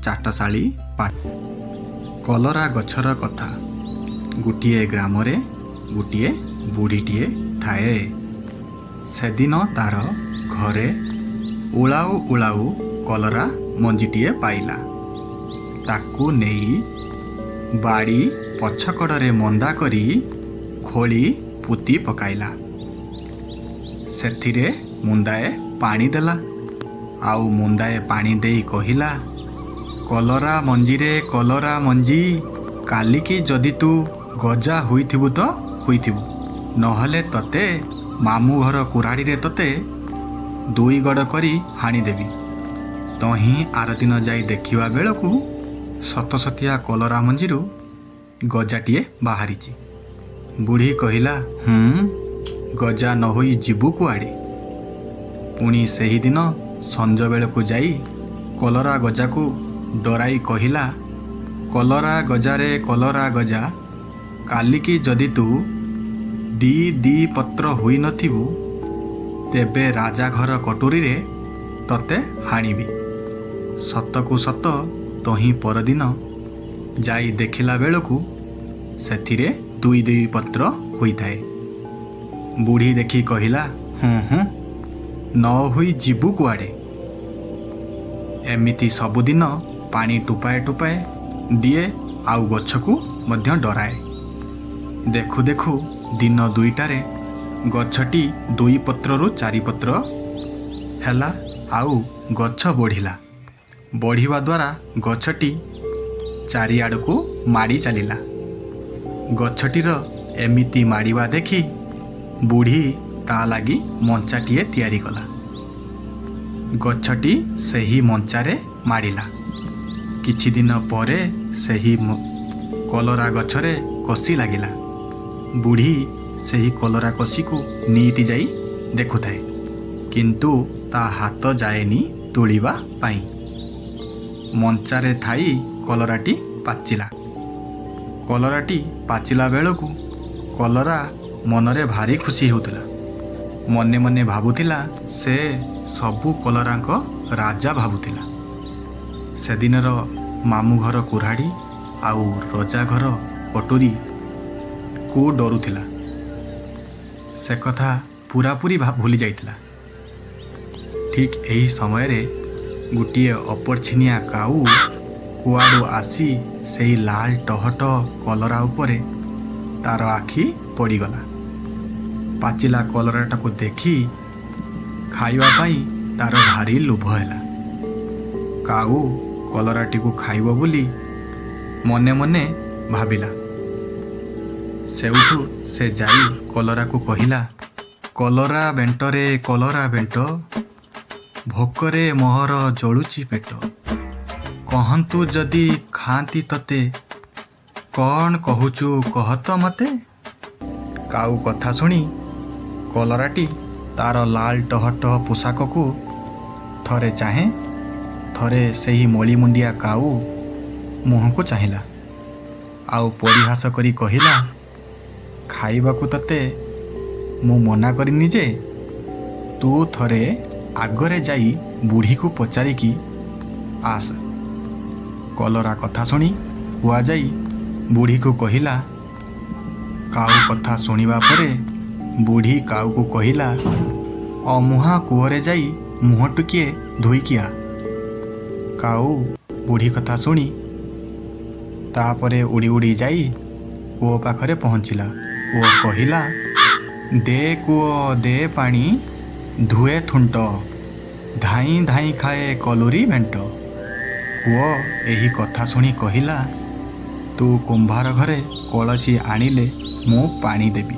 ଚାଟଶାଳୀ ପାଠ। କଲରା ଗଛର କଥା। ଗୋଟିଏ ଗ୍ରାମରେ ଗୋଟିଏ ବୁଢ଼ୀଟିଏ ଥାଏ। ସେଦିନ ତାର ଘରେ ଉଳାଉ ଉଳାଉ କଲରା ମଞ୍ଜିଟିଏ ପାଇଲା। ତାକୁ ନେଇ ବାଡ଼ି ପଛକଡ଼ରେ ମନ୍ଦା କରି ଖୋଳି ପୋତି ପକାଇଲା। ସେଥିରେ ମୁନ୍ଦାଏ ପାଣି ଦେଲା। ଆଉ ମୁନ୍ଦାଏ ପାଣି ଦେଇ କହିଲା, କଲରା ମଞ୍ଜିରେ କଲରା ମଞ୍ଜି, କାଲିକି ଯଦି ତୁ ଗଜା ହୋଇଥିବୁ ତ ହୋଇଥିବୁ, ନହେଲେ ତତେ ମାମୁଁ ଘର କୁରାଢ଼ୀରେ ତତେ ଦୁଇ ଗଡ଼ କରି ହାଣିଦେବି। ତହିଁ ଆରଦିନ ଯାଇ ଦେଖିବା ବେଳକୁ ସତସତିଆ କଲରା ମଞ୍ଜିରୁ ଗଜାଟିଏ ବାହାରିଛି। ବୁଢ଼ୀ କହିଲା, ହୁଁ, ଗଜା ନ ହୋଇ ଯିବୁ କୁଆଡ଼େ? ପୁଣି ସେହିଦିନ ସଞ୍ଜବେଳକୁ ଯାଇ କଲରା ଗଜାକୁ ଡରାଇ କହିଲା, କଲରା ଗଜାରେ କଲରା ଗଜା, କାଲିକି ଯଦି ତୁ ଦି ଦି ପତ୍ର ହୋଇନଥିବୁ, ତେବେ ରାଜାଘର କଟୁରୀରେ ତତେ ହାଣିବି। ସତକୁ ସତ ତହିଁ ପରଦିନ ଯାଇ ଦେଖିଲା ବେଳକୁ ସେଥିରେ ଦୁଇ ଦୁଇ ପତ୍ର ହୋଇଥାଏ। ବୁଢ଼ୀ ଦେଖି କହିଲା, ହୁଁ ହୁଁ, ନ ହୋଇ ଯିବୁ କୁଆଡ଼େ? ଏମିତି ସବୁଦିନ ପାଣି ଟୋପାଏ ଟୋପାଏ ଦିଏ ଆଉ ଗଛକୁ ମଧ୍ୟ ଡରାଏ। ଦେଖୁ ଦେଖୁ ଦିନ ଦୁଇଟାରେ ଗଛଟି ଦୁଇ ପତ୍ରରୁ ଚାରି ପତ୍ର ହେଲା ଆଉ ଗଛ ବଢ଼ିଲା। ବଢ଼ିବା ଦ୍ୱାରା ଗଛଟି ଚାରିଆଡ଼କୁ ମାଡ଼ି ଚାଲିଲା। ଗଛଟିର ଏମିତି ମାଡ଼ିବା ଦେଖି ବୁଢ଼ୀ ତା ଲାଗି ମଞ୍ଚାଟିଏ ତିଆରି କଲା। ଗଛଟି ସେହି ମଞ୍ଚାରେ ମାଡ଼ିଲା। କିଛି ଦିନ ପରେ ସେହି କଲରା ଗଛରେ କଷି ଲାଗିଲା। ବୁଢ଼ୀ ସେହି କଲରା କଷିକୁ ନିତି ଯାଇ ଦେଖୁଥାଏ, କିନ୍ତୁ ତା ହାତ ଯାଏନି ତୋଳିବା ପାଇଁ। ମଞ୍ଚାରେ ଥାଇ କଲରାଟି ପାଚିଲା। କଲରାଟି ପାଚିଲା ବେଳକୁ କଲରା ମନରେ ଭାରି ଖୁସି ହେଉଥିଲା। ମନେ ମନେ ଭାବୁଥିଲା, ସେ ସବୁ କଲରାଙ୍କ ରାଜା ଭାବୁଥିଲା। ସେଦିନର ମାମୁଁ ଘର କୁରାଢ଼ୀ ଆଉ ରଜାଘର କଟୁରୀକୁ ଡରୁଥିଲା, ସେ କଥା ପୁରାପୁରି ଭୁଲି ଯାଇଥିଲା। ଠିକ୍ ଏହି ସମୟରେ ଗୋଟିଏ ଅପର୍ଛିନିଆ କାଉ କୁଆଡ଼ୁ ଆସି ସେହି ଲାଲ ଟହ ଟହ କଲରା ଉପରେ ତାର ଆଖି ପଡ଼ିଗଲା। ପାଚିଲା କଲରାଟାକୁ ଦେଖି ଖାଇବା ପାଇଁ ତାର ଭାରି ଲୋଭ ହେଲା। କାଉ କଲରାଟିକୁ ଖାଇବ ବୋଲି ମନେ ମନେ ଭାବିଲା। ସେଇଠୁ ସେ ଯାଇ କଲରାକୁ କହିଲା, କଲରା ବେଣ୍ଟରେ କଲରା ବେଣ୍ଟ, ଭୋକରେ ମୋହର ଜଳୁଛି ପେଟ। କହନ୍ତୁ ଯଦି ଖାଆନ୍ତି ତତେ, କ'ଣ କହୁଛୁ କହ ତ ମତେ? କାଉ କଥା ଶୁଣି କଲରାଟି ତାର ଲାଲ ଟହ ଟହ ପୋଷାକକୁ ଥରେ ଚାହେଁ, ଥରେ ସେହି ମଳିମୁଣ୍ଡିଆ କାଉ ମୁହଁକୁ ଚାହିଁଲା ଆଉ ପରିହାସ କରି କହିଲା, ଖାଇବାକୁ ତତେ ମୁଁ ମନା କରିନି ଯେ, ତୁ ଥରେ ଆଗରେ ଯାଇ ବୁଢ଼ୀକୁ ପଚାରିକି ଆସ। କଲରା କଥା ଶୁଣି କୁଆ ଯାଇ ବୁଢ଼ୀକୁ କହିଲା। କାଉ କଥା ଶୁଣିବା ପରେ ବୁଢ଼ୀ କାଉକୁ କହିଲା, ଅମୁହାଁ କୂଅରେ ଯାଇ ମୁହଁ ଟିକିଏ ଧୋଇକି ଆ। କାଉ ବୁଢ଼ୀ କଥା ଶୁଣି ତାପରେ ଉଡ଼ି ଉଡ଼ି ଯାଇ କୂଅ ପାଖରେ ପହଞ୍ଚିଲା ଓ କହିଲା, ଦେ କୂଅ ଦେ ପାଣି, ଧୁଏ ଥୁଣ୍ଟ, ଧାଇଁ ଧାଇଁ ଖାଏ କଲୁରୀ ବେଣ୍ଟ। କୂଅ ଏହି କଥା ଶୁଣି କହିଲା, ତୁ କୁମ୍ଭାର ଘରେ କଳସୀ ଆଣିଲେ ମୁଁ ପାଣି ଦେବି।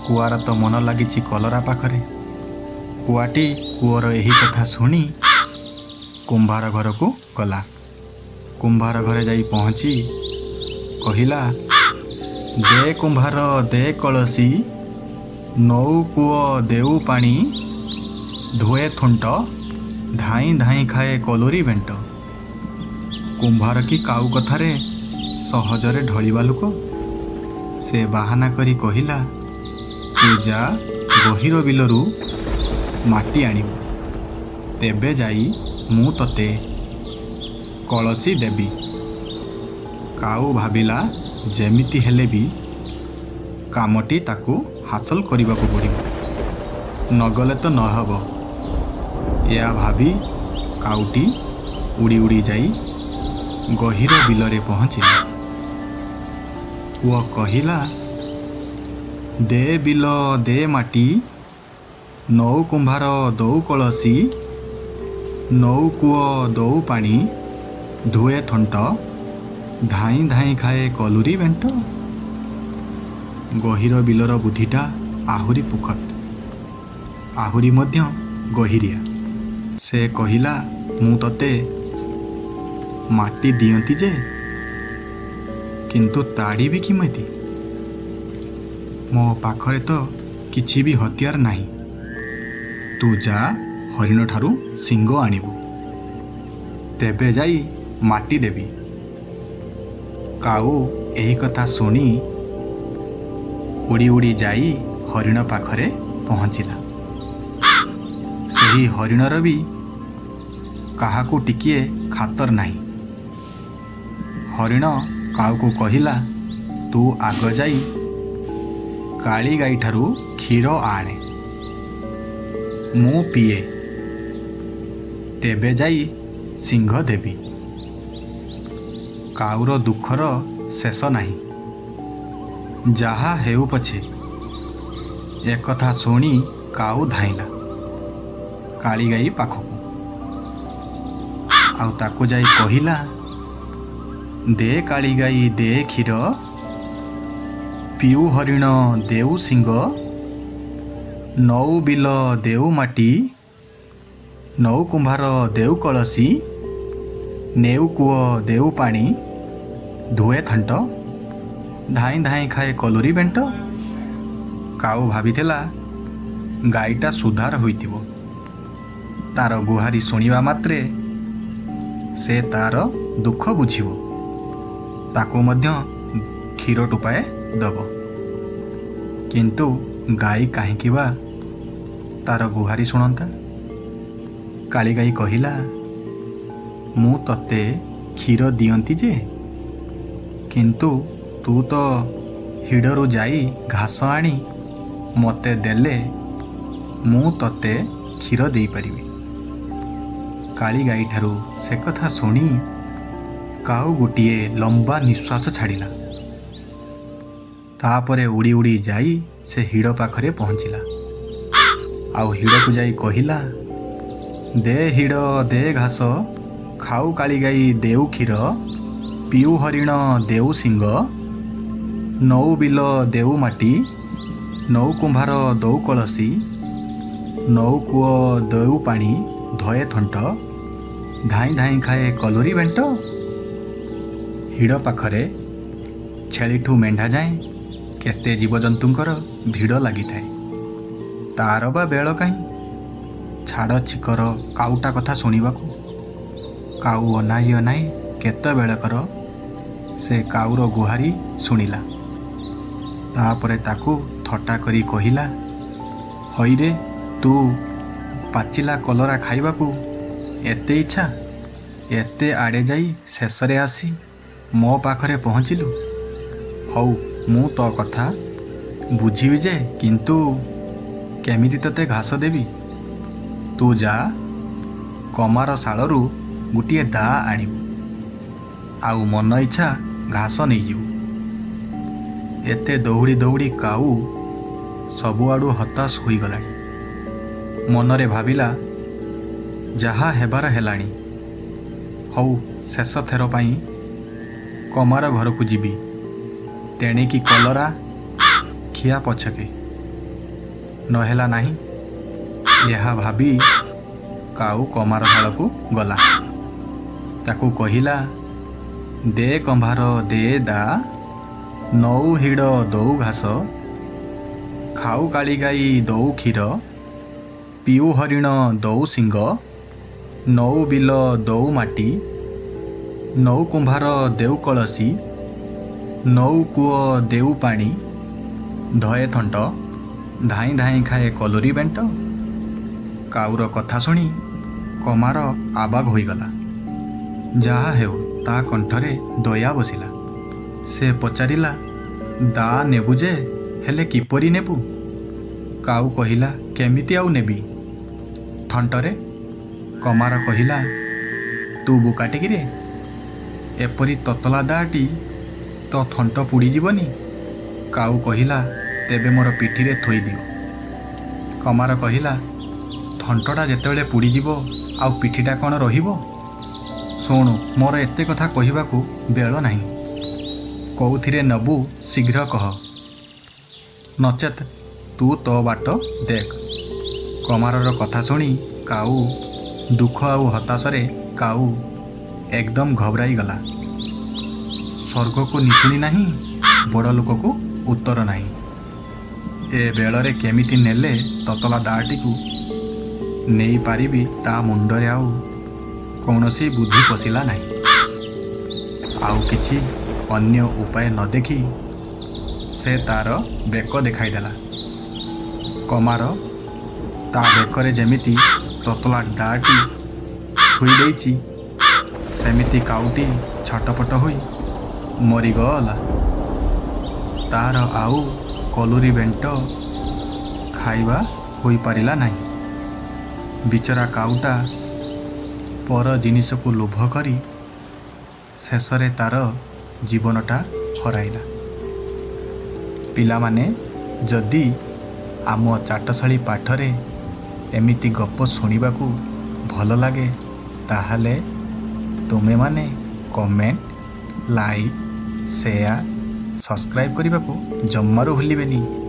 କୁଆର ତ ମନ ଲାଗିଛି କଲରା ପାଖରେ। କୁଆଟି କୂଅର ଏହି କଥା ଶୁଣି କୁମ୍ଭାର ଘରକୁ ଗଲା। କୁମ୍ଭାର ଘରେ ଯାଇ ପହଞ୍ଚି କହିଲା, ଦେ କୁମ୍ଭାର ଦେ କଳସୀ, ନଉ କୂଅ ଦେଉ ପାଣି, ଧୁଏ ଥୁଣ୍ଟ, ଧାଇଁ ଧାଇଁ ଖାଏ କଲୁରୀ ବେଣ୍ଟ। କୁମ୍ଭାର କି କାଉ କଥାରେ ସହଜରେ ଢଳିବା ଲୋକ? ସେ ବାହାନା କରି କହିଲା, ତୁ ଯା, ଗହୀର ବିଲରୁ ମାଟି ଆଣିବୁ, ତେବେ ଯାଇ ମୁଁ ତତେ କଳସୀ ଦେବି। କାଉ ଭାବିଲା, ଯେମିତି ହେଲେ ବି କାମଟି ତାକୁ ହାସଲ କରିବାକୁ ପଡ଼ିବ, ନଗଲେ ତ ନହେବ। ଏହା ଭାବି କାଉଟି ଉଡ଼ି ଉଡ଼ି ଯାଇ ଗହୀର ବିଲରେ ପହଞ୍ଚିଲା। କୂଅ କହିଲା, ଦେ ବିଲ ଦେ ମାଟି, ନଉ କୁମ୍ଭାର ଦଉ କଳସୀ, ନଉ କୂଅ ଦଉ ପାଣି, ଧୁଏ ଥଣ୍ଟ, ଧାଇଁ ଧାଇଁ ଖାଏ କଲୁରି ବେଣ୍ଟ। ଗହୀର ବିଲର ବୁଦ୍ଧିଟା ଆହୁରି ପୁଖତ, ଆହୁରି ମଧ୍ୟ ଗହିରିଆ। ସେ କହିଲା, ମୁଁ ତତେ ମାଟି ଦିଅନ୍ତି ଯେ, କିନ୍ତୁ ତାଡ଼ିବି କିମିତି? ମୋ ପାଖରେ ତ କିଛି ବି ହତିଆର ନାହିଁ। ତୁ ଯା, ହରିଣଠାରୁ ଶିଙ୍ଗ ଆଣିବୁ, ତେବେ ଯାଇ ମାଟି ଦେବି। କାଉ ଏହି କଥା ଶୁଣି ଉଡ଼ି ଉଡ଼ି ଯାଇ ହରିଣ ପାଖରେ ପହଞ୍ଚିଲା। ସେହି ହରିଣର ବି କାହାକୁ ଟିକିଏ ଖାତର ନାହିଁ। ହରିଣ କାଉକୁ କହିଲା, ତୁ ଆଗ ଯାଇ କାଳି ଗାଈଠାରୁ କ୍ଷୀର ଆଣେ, ମୁଁ ପିଏ, ତେବେ ଯାଇ ଶିଙ୍ଗ ଦେବି। କାଉର ଦୁଃଖର ଶେଷ ନାହିଁ। ଯାହା ହେଉ ପଛେ, ଏକଥା ଶୁଣି କାଉ ଧାଇଁଲା କାଳିଗାଈ ପାଖକୁ ଆଉ ତାକୁ ଯାଇ କହିଲା, ଦେ କାଳିଗାଈ ଦେ କ୍ଷୀର, ପିଉ ହରିଣ ଦେଉ ଶିଙ୍ଗ, ନଉ ବିଲ ଦେଉ ମାଟି, ନଉ କୁମ୍ଭାର ଦେଉ କଳସୀ, ନେଉ କୂଅ ଦେଉ ପାଣି, ଧୁଏ ଥଣ୍ଟ, ଧାଇଁ ଧାଇଁ ଖାଏ କଲୁରି ବେଣ୍ଟ। କାଉ ଭାବିଥିଲା ଗାଈଟା ସୁଧାର ହୋଇଥିବ। ତାର ଗୁହାରି ଶୁଣିବା ମାତ୍ରେ ସେ ତାର ଦୁଃଖ ବୁଝିବ, ତାକୁ ମଧ୍ୟ କ୍ଷୀର ଟୋପାଏ ଦେବ। କିନ୍ତୁ ଗାଈ କାହିଁକି ବା ତାର ଗୁହାରି ଶୁଣନ୍ତା? କାଳିଗାଈ କହିଲା, ମୁଁ ତତେ କ୍ଷୀର ଦିଅନ୍ତି ଯେ, କିନ୍ତୁ ତୁ ତ ହିଡ଼ରୁ ଯାଇ ଘାସ ଆଣି ମୋତେ ଦେଲେ ମୁଁ ତତେ କ୍ଷୀର ଦେଇପାରିବି। କାଳିଗାଈଠାରୁ ସେ କଥା ଶୁଣି କାଉ ଗୋଟିଏ ଲମ୍ବା ନିଶ୍ୱାସ ଛାଡ଼ିଲା। ତାପରେ ଉଡ଼ି ଉଡ଼ି ଯାଇ ସେ ହିଡ଼ ପାଖରେ ପହଞ୍ଚିଲା ଆଉ ହିଡ଼କୁ ଯାଇ କହିଲା, ଦେ ହିଡ଼ ଦେ ଘାସ, ଖାଉ କାଳିଗାଈ ଦେଉ କ୍ଷୀର, ପିଉ ହରିଣ ଦେଉ ଶିଙ୍ଗ, ନଉ ବିଲ ଦେଉ ମାଟି, ନଉ କୁମ୍ଭାର ଦଉ କଳସୀ, ନଉ କୂଅ ଦେଉ ପାଣି, ଧୋଏ ଥଣ୍ଟ, ଧାଇଁ ଧାଇଁ ଖାଏ କଲୁରି ବେଣ୍ଟ। ହିଡ଼ ପାଖରେ ଛେଳିଠୁ ମେଣ୍ଢା ଯାଏଁ କେତେ ଜୀବଜନ୍ତୁଙ୍କର ଭିଡ଼ ଲାଗିଥାଏ। ତାର ବା ବେଳ କାହିଁ ଛାଡ଼ ଛିକର କାଉଟା କଥା ଶୁଣିବାକୁ? କାଉ ଅନାଇ ଅନାଇ କେତେବେଳକର ସେ କାଉର ଗୁହାରି ଶୁଣିଲା। ତାପରେ ତାକୁ ଥଟ୍ଟା କରି କହିଲା, ହଇରେ, ତୁ ପାଚିଲା କଲରା ଖାଇବାକୁ ଏତେ ଇଚ୍ଛା, ଏତେ ଆଡ଼େ ଯାଇ ଶେଷରେ ଆସି ମୋ ପାଖରେ ପହଞ୍ଚିଲୁ। ହଉ, ମୁଁ ତୋ କଥା ବୁଝିବି ଯେ, କିନ୍ତୁ କେମିତି ତୋତେ ଘାସ ଦେବି? ତୁ ଯା, କମାର ଶାଳରୁ ଗୋଟିଏ ଦାଆ ଆଣିବୁ ଆଉ ମନ ଇଚ୍ଛା ଘାସ ନେଇଯିବୁ। ଏତେ ଦୌଡ଼ି ଦୌଡ଼ି କାଉ ସବୁଆଡ଼ୁ ହତାଶ ହୋଇଗଲାଣି। ମନରେ ଭାବିଲା, ଯାହା ହେବାର ହେଲାଣି, ହଉ, ଶେଷ ଥର ପାଇଁ କମାର ଘରକୁ ଯିବି। ତେଣିକି କଲରା ଖିଆ ପଛକେ, ନହେଲା ନାହିଁ। ଏହା ଭାବି କାଉ କମାର ଶାଳକୁ ଗଲା। ତାକୁ କହିଲା, ଦେ କମ୍ଭାର ଦେ ଦା, ନଉ ହିଡ଼ ଦଉ ଘାସ, ଖାଉ କାଳିଗାଈ ଦଉ କ୍ଷୀର, ପିଉ ହରିଣ ଦଉ ଶିଙ୍ଗ, ନଉ ବିଲ ଦଉ ମାଟି, ନଉ କୁମ୍ଭାର ଦେଉ କଳସୀ, ନଉ କୂଅ ଦେଉ ପାଣି, ଧଏ ଥଣ୍ଟ, ଧାଇଁ ଧାଇଁ ଖାଏ କଲୁରି ବେଣ୍ଟ। କାଉର କଥା ଶୁଣି କମାର ଆବାଗ ହୋଇଗଲା। ଯାହା ହେଉ, ତା କଣ୍ଠରେ ଦୟା ବସିଲା। ସେ ପଚାରିଲା, "ଦାଆ ନେବୁ ଯେ, ହେଲେ କିପରି ନେବୁ?" କାଉ କହିଲା, "କେମିତି ଆଉ ନେବି? ଥଣ୍ଟରେ।" କମାର କହିଲା, "ତୁ ବୋକାଟି କିରେ? ଏପରି ତତଲା ଦାଆଟି, ତୋ ଥଣ୍ଟ ପୋଡ଼ିଯିବନି?" କାଉ କହିଲା, "ତେବେ ମୋର ପିଠିରେ ଥୋଇଦିଅ।" କମାର କହିଲା, "ଥଣ୍ଟଟା ଯେତେବେଳେ ପୋଡ଼ିଯିବ, ଆଉ ପିଠିଟା କ'ଣ ରହିବ? ଶୁଣୁ, ମୋର ଏତେ କଥା କହିବାକୁ ବେଳ ନାହିଁ। କୋଉଥିରେ ନେବୁ ଶୀଘ୍ର କହ, ନଚେତ୍ ତୁ ତୋ ବାଟ ଦେଖ।" କମାରର କଥା ଶୁଣି କାଉ ଦୁଃଖ ଆଉ ହତାଶରେ କାଉ ଏକଦମ ଘବରାଇଗଲା। ସ୍ୱର୍ଗକୁ ନିଶୁଣି ନାହିଁ, ବଡ଼ ଲୋକକୁ ଉତ୍ତର ନାହିଁ। ଏ ବେଳରେ କେମିତି ନେଲେ ତତଲା ଦାଆଟିକୁ ନେଇପାରିବି, ତା ମୁଣ୍ଡରେ ଆଉ କୌଣସି ବୁଦ୍ଧି ପଶିଲା ନାହିଁ। ଆଉ କିଛି ଅନ୍ୟ ଉପାୟ ନ ଦେଖି ସେ ତାର ବେକ ଦେଖାଇଦେଲା। କମାର ତା ବେକରେ ଯେମିତି ତତଲା ଦାଆଟି ଥୋଇ ଦେଇଛି, ସେମିତି କାଉଟି ଛଟପଟ ହୋଇ ମରିଗଲା। ତାର ଆଉ କଲୁରି ବେଣ୍ଟ ଖାଇବା ହୋଇପାରିଲା ନାହିଁ। ବିଚରା କାଉଟା ପର ଜିନିଷକୁ ଲୋଭ କରି ଶେଷରେ ତାର ଜୀବନଟା ହରାଇଲା। ପିଲାମାନେ, ଯଦି ଆମ ଚାଟଶାଳୀ ପାଠରେ ଏମିତି ଗପ ଶୁଣିବାକୁ ଭଲ ଲାଗେ, ତାହେଲେ ତୁମେମାନେ କମେଣ୍ଟ, ଲାଇକ୍, ସେୟାର, ସବସ୍କ୍ରାଇବ୍ କରିବାକୁ ଜମାରୁ ଭୁଲିବେନି।